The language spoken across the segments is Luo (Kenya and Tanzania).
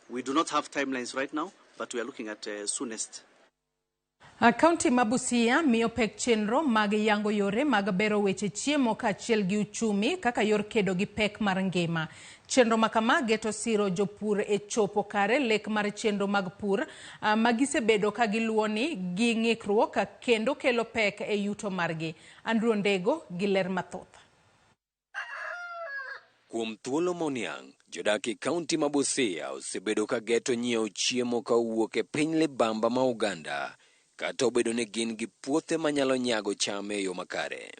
We do not have timelines right now, but we are looking at soonest. Kaunti ma Busia miyo pek chenro mag yango yore mag bero weche chiemo kaachiel gi uchumi kaka yor kedo gi pek mar ngima. Chenro ma kama geto siro jopur e chopo kare lek mar chenro mag pur ma gisebedo ka giluwo ni gi ng'ikruok kendo kelo pek e yuto margi. Andrew Ndego gi ler mathoth. Kuom thuolo moniang', jodak e kaunti ma Busia osebedo ka geto nyiewo chiemo ka owuok e piny libamba ma Uganda, kata obedo ni gin gi puothe manyalo nyago cham e yo makare.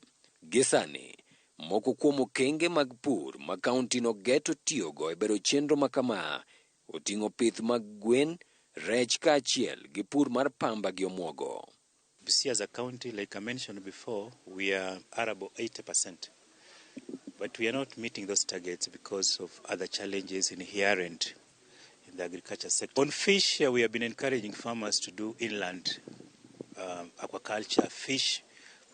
Gi sani, moko kuom okenge mag pur ma kauntino geto tiyogo e bero chenro ma kama oting'o pith mag gwen, rech kaachiel gi pur mar pamba gi omuogo. Busia as a county, like I mentioned before, we are arable 80%. But we are not meeting those targets because of other challenges inherent in the agriculture sector. On fish, we have been encouraging farmers to do inland aquaculture. Fish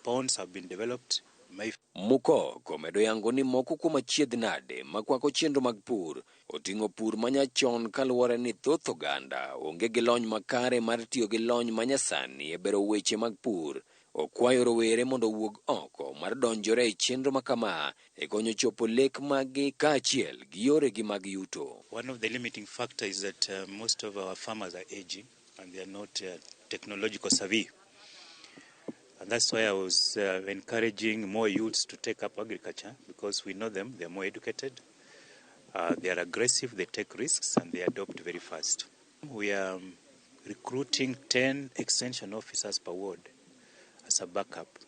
ponds have been developed. My Mukok omedo yango ni moko kuom achiedh nade makwako chenro mag pur oting'o pur manyachon kaluwore ni thoth oganda onge gi lony makare mar tiyo gi lony manyasani e bero weche mag pur. Okwayo rowere mondo owuog oko mar donjore e chenro ma kama e konyo chopo lek maggi kaachiel gi yoregi mag yuto. One of the limiting factors is that most of our farmers are aging and they are not technological savvy. And that's why I was encouraging more youths to take up agriculture, because we know them, they are more educated, they are aggressive, they take risks, and they adopt very fast. We are recruiting 10 extension officers per ward as a backup.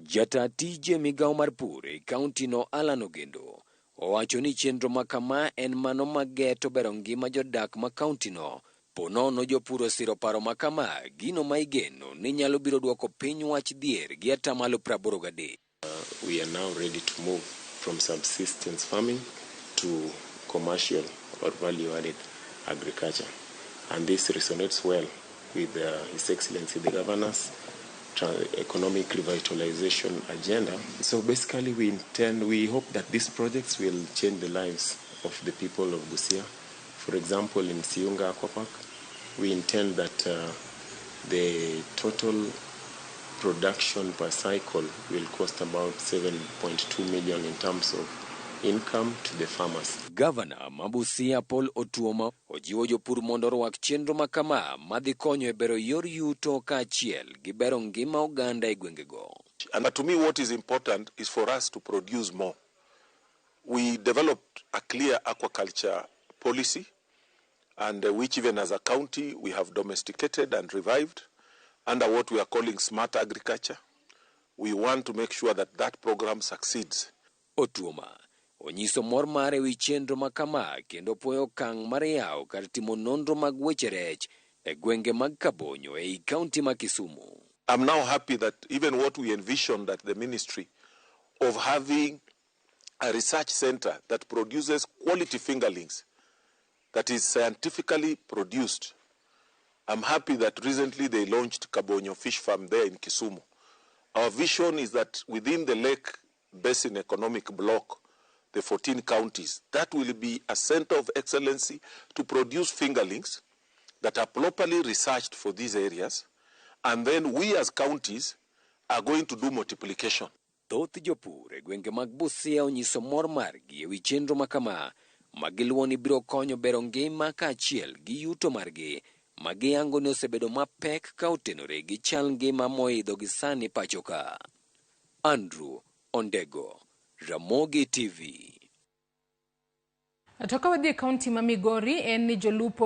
Jata tije migawo mar pur e kaunti no Alan Ogendo owacho ni chenro ma kama en mano mageto bero ngima jodak ma kaunti no. Po nono jopur osiro paro ma kama, gino ma igeno ni nyalo biro duoko piny wach dhier gi 83%. We are now ready to move from subsistence farming to commercial or value-added agriculture. And this resonates well with His Excellency the Governor's economic revitalization agenda. So basically we hope that these projects will change the lives of the people of Busia. For example, in Siunga Aquapark, we intend that the total production per cycle will cost about 7.2 million in terms of income to the farmers. Gavana ma Busia Paul Otuoma ojiwo jopur mondo orwak chenro ma kama madhi konyo e bero yor yuto kaachiel gi bero ngima oganda e gwengego. And to me, what is important is for us to produce more. We developed a clear aquaculture policy, and which even as a county we have domesticated and revived under what we are calling smart agriculture. We want to make sure that that program succeeds. Otuoma onyiso mor mare ewi chenro ma kama kendo puoyo okang' mar yawo kar timo nonro mag weche rech e gwenge mag Kabonyo ei kaunti ma Kisumu. I'm now happy that even what we envisioned at the ministry of having a research center that produces quality fingerlings that is scientifically produced. I'm happy that recently they launched Kabonyo Fish Farm there in Kisumu. Our vision is that within the Lake Basin Economic Bloc, the 14 counties, that will be a center of excellency to produce fingerlings that are properly researched for these areas. And then we as counties are going to do multiplication. Thoth jopur e gwenge mag Busia onyiso mor margi ewi chenro ma kama ma giluwo ni biro konyo bero ngima kaachiel gi yuto margi ma giyango ni osebedo mapek ka otenore gi chal ngima moidho gi sani pacho ka. Andrew Ondego, Ramogi TV. To ka wadhi e kaunti ma Migori en ni jolupo